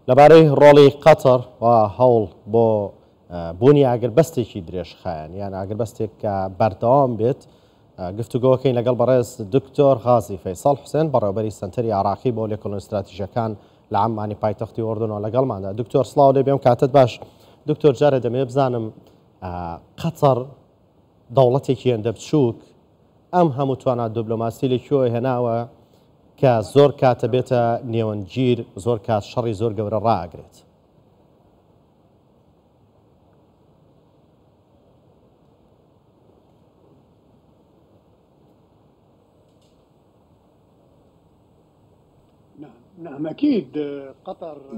لەبارەی ڕۆڵی قەتەر و هەوڵ بۆ بوونی ئاگربەستێکی درێژخایەن یان ئاگربەستێک کە بەردەوام بێت گفتوگۆکەین لەگەڵ بەڕێز دکتۆر غازی فەیسەڵ حوسێن بەڕێوەبەری سەنتەری عراقی بۆ لێکۆڵینەوە ستراتیژەکان لە عەممانی پایتەختی ئۆردنەوە لەگەڵماندا. دکتۆر سڵاو لێ بێم کاتت باش. دکتۆر جارێ دەمەوێت بزانم قەتەر دەوڵەتێکی هێندە بچووک ئەم هەموو توانا دبلۆماسی لە کوێوە هێناوە کە زۆر کاتە بێتە نێوەندگیر زۆر کات شەڕی زۆر گەورە ڕائەگرێت؟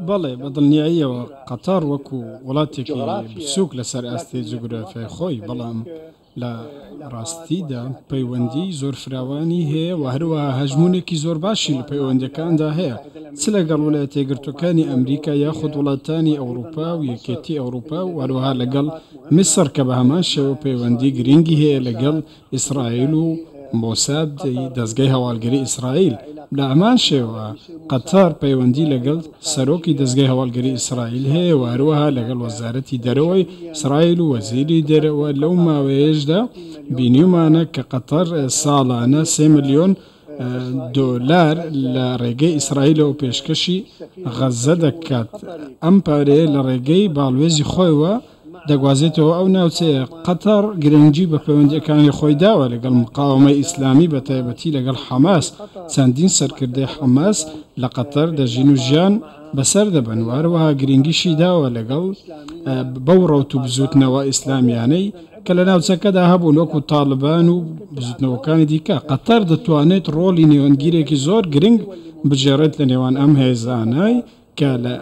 بەڵێ، بە دڵنیاییەوە قەتەڕ وەکو وڵاتێکی بچووک لەسەر ئاستی جوگرافیای خۆی، بەڵام لە ڕاستیدا پەیوەندیی زۆر فراوانی هەیە و هەروەها هەژموونێکی زۆر باشی لە پەیوەندییەکاندا هەیە، چ لەگەڵ ویلایەتە یەکگرتووەکانی ئەمریکا یاخود وڵاتانی ئەوروپا و یەکێتی ئەوروپا و هەروەها لەگەڵ میسڕ کە بە هەمان شێوە پەیوەندی گرنگی هەیە لەگەڵ ئیسرائیل و مۆساد دەزگای هەواڵگری ئیسرائیل. لە هەمان شێوە قەتەر پەیوەندی لەگەڵ سەرۆکی دەزگای هەواڵگری ئیسرائیل هەیە و هەروەها لەگەڵ وەزارەتی دەرەوەی ئیسرائیل و وەزیری دەرەوە. لەو ماوەیەشدا بینیومانە کە قەتەر ساڵانە سێ ملیۆن دۆلار لە ڕێگەی ئیسرائیلەوە پێشکەشی غەززە دەکات. ئەم پارەیە لە ڕێگەی باڵوێزی خۆیەوە دەگوازێتەوە ئەو ناوچەیە. قەتەڕ گرنگی بە پەیوەندییەکانی خۆی داوە لەگەڵ مقاوەمەی ئیسلامی بە تایبەتی لەگەڵ حەماس، چەندین سەرکردەی حەماس لە قەتەر دەژین و ژیان بەسەر دەبەن و هەروەها گرنگیشی داوە لەگەڵ بەو ڕەوت و بزووتنەوە ئیسلامیانەی کە لە ناوچەکەدا هەبوون وەکو تاڵبان و بزووتنەوەکانی دیکە. قەتەر دەتوانێت ڕۆڵی نێوەندگیرێکی زۆر گرنگ بگێڕێت لە نێوان ئەم هێزانەی کە لە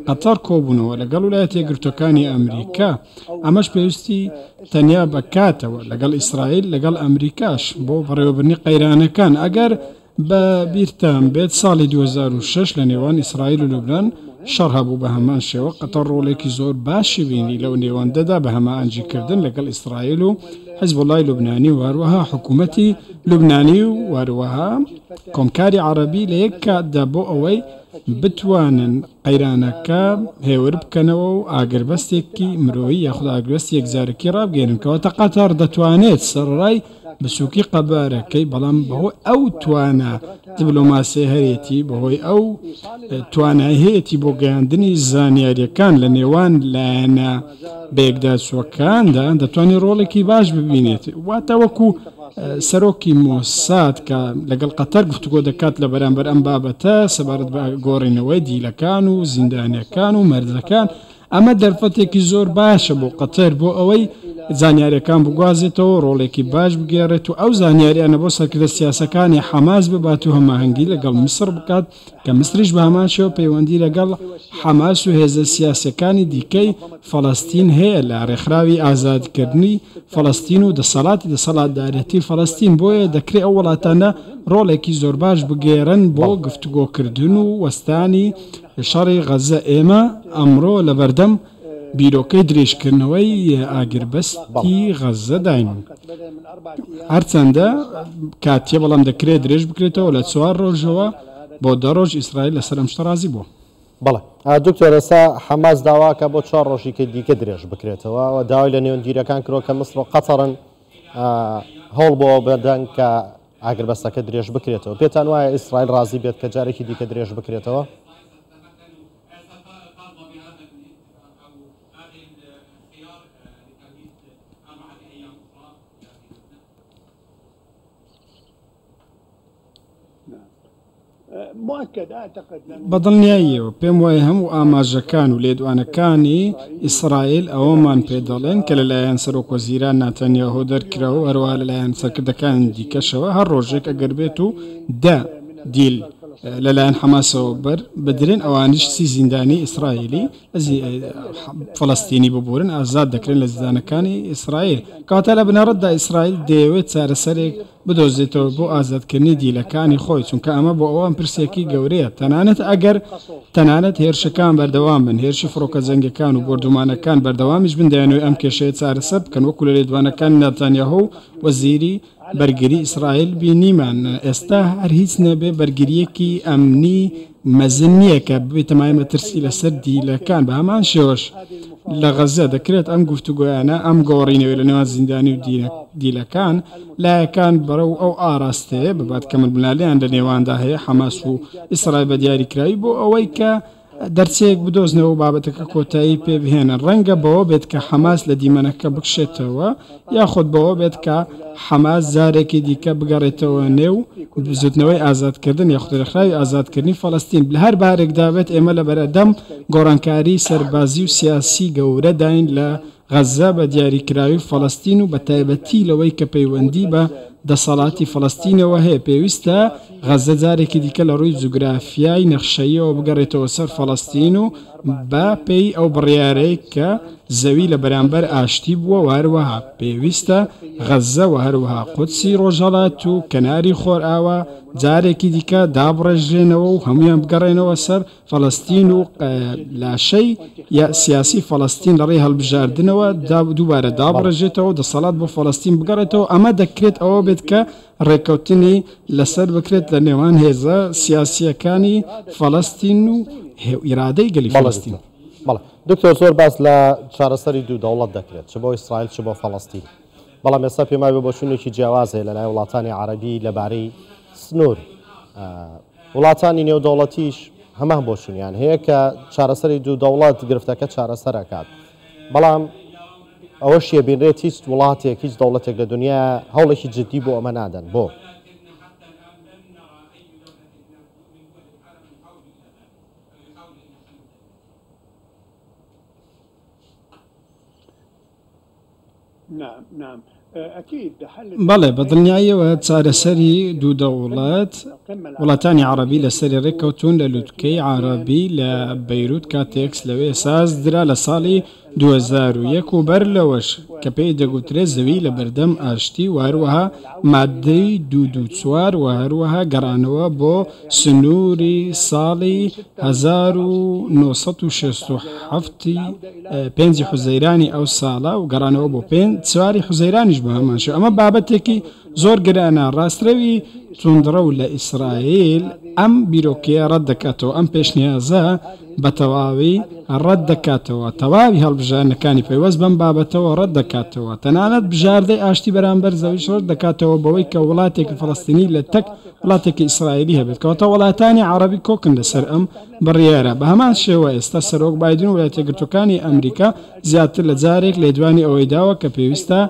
قەتەڕ کۆبوونەوە لەگەڵ ویلایەتە یەکگرتووەکانی ئەمریکا، ئەمەش پێویستی تەنیا بە کاتەوە لەگەڵ ئیسرائیل لەگەڵ ئەمریکاش بۆ بەڕێوەبردنی قەیرانەکان. ئەگەر بە بیرتان بێت ساڵی 2006 لە نێوان ئیسرائیل و لوبنان شەڕ هەبوو، بە هەمان شێوە قەتەڕ ڕۆڵێکی زۆر باشی بینی لەو نێوەندەدا بە هەماهەنگیکردن لەگەڵ ئیسرائیل و حیزبوڵای لوبنانی و هەروەها حکوومەتی لوبنانی و هەروەها کۆمکاری عەڕەبی لە یەک کاتدا بۆ ئەوەی بتوانن قەیرانەکە هێور بکەنەوە و ئاگربەستێکی مرۆیی یاخود ئاگربەستی یەکجارەکی ڕابگەیەنن، کەواتە قەتەڕ دەتوانێت سەرەڕای بچووکی قەبارەکەی بەڵام بەهۆی ئەو توانا دیبلۆماسیەی هەیەتی، بەهۆی ئەو توانای هەیەتی بۆ گەیاندنی زانیارییەکان لە نێوان لایەنە بەیەکداچووەکاندا دەتوانێت ڕۆڵێکی باش ببینێت، واتە وەکو سەرۆکی مۆساد کە لەگەڵ قەتەر گفتوگۆ دەکات لە بەرامبەر ئەم بابەتە سەبارەت بە گۆڕینەوەی دیلەکان و زیندانیەکان و مەرجەکان، ئەمە دەرفەتێکی زۆر باشە بۆ قەتەر بۆ ئەوەی زانیاریەکان بگوازێتەوە و ڕۆڵێکی باش بگێڕێت و ئەو زانیاریانە بۆ سەرکردە سیاسەکانی حەماس ببات و هەماهەنگی لەگەڵ میسڕ بکات کە میسریش بە هەمان شێوە پەیوەندی لەگەڵ حەماس و هێزە سیاسیەکانی دیکەی فەڵەستین هەیە لە ڕێکخراوی ئازادکردنی فەڵەستین و دەسەڵاتی دەسەڵاتدارێتی فەڵەستین، بۆیە دەکرێ ئەو وڵاتانە ڕۆڵێکی زۆرباش بگێڕن بۆ گفتوگۆکردن و وەستانی شەڕی غەززە. ئێمە ئەمڕۆ لەبەردەم بیرۆکەی درێژکردنەوەی ئاگربەستی غەززەداین، هەرچەندە کاتییە، بەڵام دەکرێت درێژ بکرێتەوە لە چوار ڕۆژەوە بۆ دە ڕۆژ، ئیسرائیل لەسەر ئەم شتە ڕازی بووە. بەڵێ دکتۆر، ئێستا حەماس داواکە بۆ چوار ڕۆژیکە دیکە درێژ بکرێتەوە و داوای لە نێوەندگیرەکان کردووە کە میسر و قەتەڕن هەوڵ بۆ ئەوە بدەن کە ئاگربەستەکە درێژ بکرێتەوە. پێتان وایە ئیسرائیل ڕازی بێت کە جارێکی دیکە درێژ بکرێتەوە؟ بەدڵنیاییەوە پێم وایە هەموو ئاماژەکان و لێدوانەکانی ئیسرائیل ئەوەمان پێ دەڵێن کە لەلایەن سەرۆکوەزیران ناتانیاهۆ دەرکراوە و هەروەها لەلایەن سەرکردەکانی دیکەشەوە هەر ڕۆژێک ئەگەر بێت و دە دیل لەلایەن حەماسەوە بەر بدرێن ئەوانیش سی زیندانی ئیسرائیلی فەڵەستینی ببورن ئازاد دەکرێن لە زیندانەکانی ئیسرائیل. کەواتە لە بنەڕەتدا ئیسرائیل دەیەوێت چارەسەرێک بدۆزێتەوە بۆ ئازادکردنی دیلەکانی خۆی، چونکە ئەمە بۆ ئەوان پرسێکی گەورەیە، تەنانەت ئەگەر تەنانەت هێرشەکان بەردەوام بن، هێرشی فڕۆکە جەنگیەکان و بۆردومانەکان بەردەوامیش بن، دەیانەوێت ئەم کێشەیە چارەسەر بکەن، وەکو لە لێدوانەکانی ناتانیاهۆ و وەزیری بەرگری ئیسرائیل بینیمان، ئێستا هەر هیچ نەبێ بەرگرییەکی ئەمنی مەزن نییە کە ببێتە مایەی مەترسی لەسەر دیلەکان. بە هەمان شێوەش لە غەززە دەکرێت ئەم گفتوگۆیانە، ئەم گۆڕینەوەی لە نێوان زیندانی و دیلەکان، لایەکان بەرەو ئەو ئاراستەیە ببات کە ململانێیان لە نێواندا هەیە، حەماس و ئیسرائیل بە دیاریکراوی، بۆ ئەوەی کە دەرچەیەک بدۆزنەوە و بابەتەکە کۆتایی پێ بهێنن. ڕەنگە بەوە بێت کە حەماس لە دیمەنەکە بکشێتەوە، یاخود بەوە بێت کە حەماس جارێکی دیکە بگەڕێتەوە نێو بزوتنەوەی ئازادکردن یاخود ڕێکخراوی ئازادکردنی فەڵەستین. لە هەر بارێکدا بێت ئێمە لە بەرەدەم گۆڕانکاری سەربازی و سیاسی گەورەداین لە غەززە بە دیاریکراوی فەڵەستین و بەتایبەتی لەوەی کە پەیوەندی بە دەسەڵاتی فەڵەستینەوە هەیە، پێویستە غەززە جارێکی دیکە لە ڕووی جوگرافیای نەخشەییەوە بگەڕێتەوە سەر فەڵەستین و بە پێی ئەو بڕیارەی کە زەوی لە بەرامبەر ئاشتی بووە و هەروەها پێویستە غەززە و هەروەها قودسی ڕۆژهەڵات و کەناری خۆرئاوا جارێکی دیکە دابڕێژرێنەوە و هەموویان بگەڕێنەوە سەر فەڵەستین و لاشەی سیاسی فەڵەستین لە ڕێی هەڵبژاردنەوە دووبارە دابڕێژێتەوە و دەسەڵات بۆ فەڵەستین بگەڕێتەوە، ئەمە دەکرێت ئەوە بێت کە ڕێککەوتنی لەسەر بکرێت لە نێوان هێزە سیاسییەکانی فەڵەستین و ئیرادەی گەلی فەڵەستین. بەڵێ دکتۆر، زۆر باس لە چارەسەری دوو دەوڵەت دەکرێت، چ بۆ ئیسرائیل چ بۆ فەڵەستین، بەڵام ئێستا پێم وایە بۆچوونێکی جیاواز هەیە لەلای وڵاتانی عەرەبی لەبارەی سنوور. وڵاتانی نێودەوڵەتیش هەمان بۆچوونیان هەیە کە چارەسەری دوو دەوڵەت گرفتەکە چارەسەر ئەکات، بەڵام ئەوەشیە بینرێت هیچ وڵاتێک هیچ دەوڵەتێک لە دنیا هەوڵێکی جددی بۆ ئەمە نادەن. بۆ؟ بەڵێ، بە دڵنیاییەوە چارەسەری دوو دەوڵەت، وڵاتانی عەڕەبی لەسەری ڕێککەوتوون لە لوتکەی عەڕەبی لە بەیروت کاتێک لەوێ ساز درا لە ساڵی 2001 و بەر لەوەش کە پێی دەگوترێ زەوی لە بەردەم ئاشتی و هەروەها ماددەی دوو دوو چوار و هەروەها گەڕانەوە بۆ سنووری ساڵی 1967 ی پێنجی حوزەیرانی ئەو ساڵە و گەڕانەوە بۆ پێنج چواری حوزەیرانیش بە هەمان شێوە. ئەمە بابەتێکی زۆر گرانە. ڕاسترەوی توندڕەو لە ئیسرائیل ئەم بیرۆکەیە ڕەت دەکاتەوە، ئەم پێشنیازە بە تەواوی ڕەت دەکاتەوە، تەواوی هەڵبژاردنەکانی پەیوەست بەم بابەتەوە ڕەت دەکاتەوە، تەنانەت بژاردەی ئاشتی بەرامبەر زەویش ڕەت دەکاتەوە بەوەی کە وڵاتێکی فەڵەستینی لە تەک وڵاتێکی ئیسرائیلی هەبێت. کەواتە وڵاتانی عەڕەبی کۆکن لەسەر ئەم بڕیارە. بە هەمان شێوە ئێستا سەرۆک بایدن و ویلایەتە یەکگرتووەکانی ئەمریکا زیاتر لە جارێک لێدوانی ئەوەی داوە کە پێویستە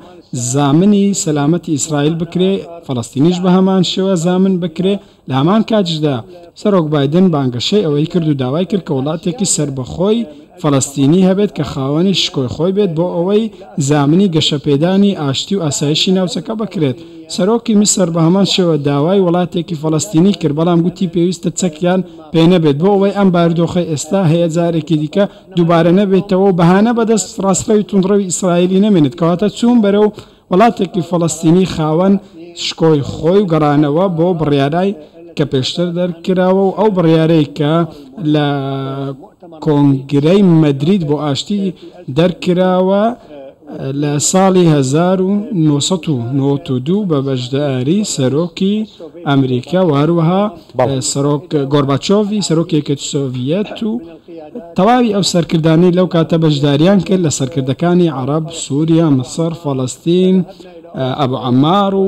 زامنی سەلامەتی ئیسرائیل بکرێ، فەڵەستینیش بە هەمان شێوە زامن بکرێ، لە هەمان کاتیشدا سەرۆک بایدن بانگەشەی ئەوەی کرد و داوای کرد کە وڵاتێکی سەربەخۆی فەڵەستینی هەبێت کە خاوەنی شکۆی خۆی بێت بۆ ئەوەی زامنی گەشەپێدانی ئاشتی و ئاسایشی ناوچەکە بکرێت. سەرۆکی میسر بە هەمان شێوە داوای وڵاتێکی فەڵەستینی کرد، بەڵام گوتی پێویستە چەکیان پێ نەبێت بۆ ئەوەی ئەم بارودۆخەی ئێستا هەیە جارێکی دیکە دووبارە نەبێتەوە و بەهانە بەدەست ڕاستڕەوی توندڕەوی ئیسرائیلی نەمێنێت. کەواتە چوون بەرەو وڵاتێکی فەڵەستینی خاوەن شکۆی خۆی و گەڕانەوە بۆ بڕیارای کە پێشتر دەرکراوە و ئەو بڕیارەی کە لە کۆنگرەی مەدرید بۆ ئاشتی دەرکراوە لە ساڵی 1992 بە بەشداری سەرۆکی ئەمریکا و هەروەها سەرۆک گۆرباچۆڤی سەرۆکی یەکێتی سۆڤیەت و تەواوی ئەو سەرکردانەی لەو کاتە بەشداریان کرد لە سەرکردەکانی عەڕەب، سووریا، میسڕ، فەڵەستین، ئەبو عەمار و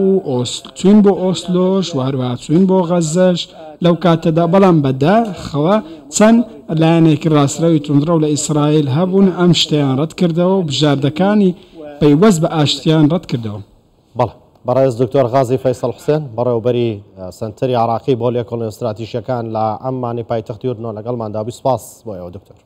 چوین بۆ ئۆسلۆش و هەروەها چوین بۆ غەزەش لەو کاتەدا، بەڵام بەداخەوە چەند لایەنێکی ڕاستڕەوی توندڕەو لە ئیسرائیل هەبوون ئەم شتەیان ڕەتکردەوە و بژاردەکانی پەیوەست بە ئاشتیان ڕەتکردەوە. بەڵێ. بەڕێز دکتۆر غازی فەیسەڵ حوسێن، بەڕێوەبەری سەنتەری عێراقی بۆ لێکۆڵینەوە ستراتیژییەکان لە عەممانی پایتەختی ئوردنەوە لەگەڵماندا بووی، سوپاس بۆ ئێوە دکتۆر.